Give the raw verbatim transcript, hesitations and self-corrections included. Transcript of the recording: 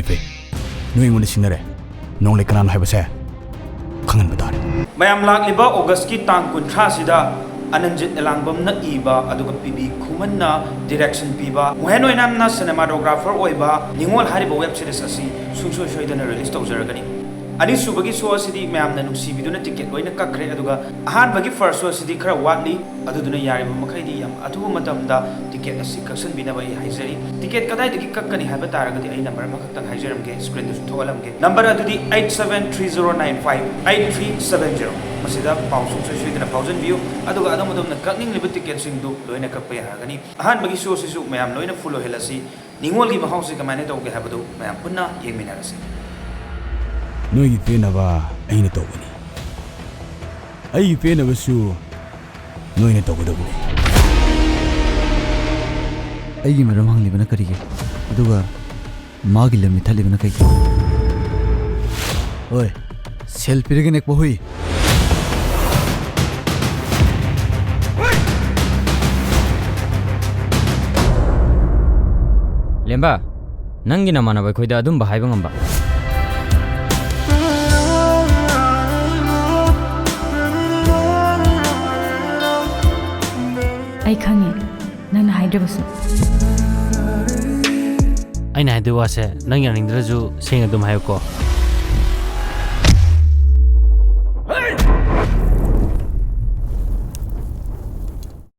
ꯐꯩ, ꯐꯩ꯫ ꯅꯣꯏ ꯑꯩꯉꯣꯟꯗ ꯁꯤꯡꯅꯔꯦ꯫ ꯅꯣꯡꯂꯩ ꯀꯅꯥꯅꯣ ꯍꯥꯏꯕꯁꯦ ꯈꯪꯍꯟꯕ ꯇꯥꯔꯦ꯫ ꯃꯌꯥꯝ, ꯂꯥꯛꯂꯤꯕ ꯑꯣꯒꯁꯀꯤ ꯇꯥꯡ ꯀꯨꯟꯊ꯭ꯔꯥꯁꯤꯗ ꯑꯅꯟꯖꯤꯠ ꯑꯦꯂꯥꯡꯕꯝꯅ ꯏꯕ, ꯑꯗꯨꯒ ꯄꯤ ꯕꯤ ꯈꯨꯃꯟꯅ direction ꯄꯤꯕ, ꯃꯣꯍꯦꯟ ꯑꯣꯏꯅꯥꯝꯅ cinematographer ꯑꯣꯏꯕ ꯅꯤꯉꯣꯜ ꯍꯥꯏꯔꯤꯕ web series ꯑꯁꯤ ꯁꯨꯡꯁꯣꯏ ꯁꯣꯏꯗꯅ release ꯇꯧꯖꯔꯒꯅꯤ꯫ ꯑꯅꯤꯁꯨꯕꯒꯤ show ꯑꯁꯤꯗꯤ ꯃꯌꯥꯝꯅ ꯅꯨꯡꯁꯤꯕꯤꯗꯨꯅ ticket ꯂꯣꯏꯅ ꯀꯛꯈ꯭ꯔꯦ, ꯑꯗꯨꯒ ꯑꯍꯥꯟꯕꯒꯤ first show ꯑꯁꯤꯗꯤ ꯈꯔ ꯋꯥꯠꯂꯤ, ꯑꯗꯨꯗꯨꯅ ꯌꯥꯔꯤꯕ ꯃꯈꯩꯗꯤ ꯌꯥꯝ ꯑꯊꯨꯕ ꯃꯇꯝꯗ ticket ꯑꯁꯤ ꯀꯛꯁꯟꯕꯤꯅꯕ ꯑꯩ ꯍꯥꯏꯖꯔꯤ꯫ Ticket ꯀꯗꯥꯏꯗꯒꯤ ꯀꯛꯀꯅꯤ ꯍꯥꯏꯕ ꯇꯥꯔꯒꯗꯤ ꯑꯩ number ꯑꯃꯈꯛꯇꯪ ꯍꯥꯏꯖꯔꯝꯒꯦ, screenꯗꯁꯨ ꯊꯣꯛꯍꯜꯂꯝꯒꯦ꯫ Number ꯑꯗꯨꯗꯤ eight seven three zero nine five eight three seven zero꯫ ꯃꯁꯤꯗ ꯄꯥꯎ ꯁꯨꯡꯁꯣꯏ ꯁꯣꯏꯗꯅ ꯐꯥꯎꯖꯟꯕꯤꯌꯨ, ꯑꯗꯨꯒ ꯑꯗꯣꯝ ꯑꯗꯣꯝꯅ ꯀꯛꯅꯤꯡꯂꯤꯕ ticketꯁꯤꯡꯗꯨ ꯂꯣꯏꯅ ꯀꯛꯄ ꯌꯥꯔꯒꯅꯤ꯫ ꯑꯍꯥꯟꯕꯒꯤ showꯁꯤꯁꯨ ꯃꯌꯥꯝ ꯂꯣꯏꯅ full ꯑꯣꯏꯍꯜꯂꯁꯤ꯫ ꯅꯤꯉꯣꯜꯒꯤ ꯃꯍꯥꯎꯁꯤ ꯀꯃꯥꯏꯅ ꯇꯧꯒꯦ ꯍꯥꯏꯕꯗꯨ ꯃꯌꯥꯝ ꯄꯨꯟꯅ ꯌꯦꯡꯃꯤꯟꯅꯔꯁꯤ꯫ ꯅꯣꯏꯒꯤ ꯄꯦꯟꯅꯕ ꯑꯩꯅ ꯇꯧꯒꯅꯤ꯫ ꯑꯩꯒꯤ ꯄꯦꯟꯅꯕꯁꯨ ꯅꯣꯏꯅ ꯇꯧꯒꯗꯕꯅꯤ꯫ ꯑꯩꯒꯤ ꯃꯔꯝ ꯍꯪꯂꯤꯕꯅ ꯀꯔꯤꯒꯤ? ꯑꯗꯨꯒ ꯃꯥꯒꯤ ꯂꯝ ꯃꯤꯊꯠꯂꯤꯕꯅ ꯀꯩꯒꯤ? ꯍꯣꯏ, ꯁꯦꯜ ꯄꯤꯔꯒ ꯅꯦꯛꯄ ꯍꯨꯏ꯫ ꯂꯦꯝꯕ, ꯅꯪꯒꯤ ꯅꯃꯥꯟꯅꯕ ꯑꯩꯈꯣꯏꯗ ꯑꯗꯨꯝꯕ ꯍꯥꯏꯕ ꯉꯝꯕ? ꯑꯩ ꯈꯪꯉꯤ, ꯅꯪꯅ ꯍꯥꯏꯗ꯭ꯔꯕꯁꯨ꯫ ꯑꯩꯅ ꯍꯥꯏꯗꯣꯏ ꯋꯥꯁꯦ ꯅꯪ ꯌꯥꯅꯤꯡꯗ꯭ꯔꯁꯨ ꯁꯦꯡꯅ ꯑꯗꯨꯝ ꯍꯥꯏꯌꯨꯀꯣ꯫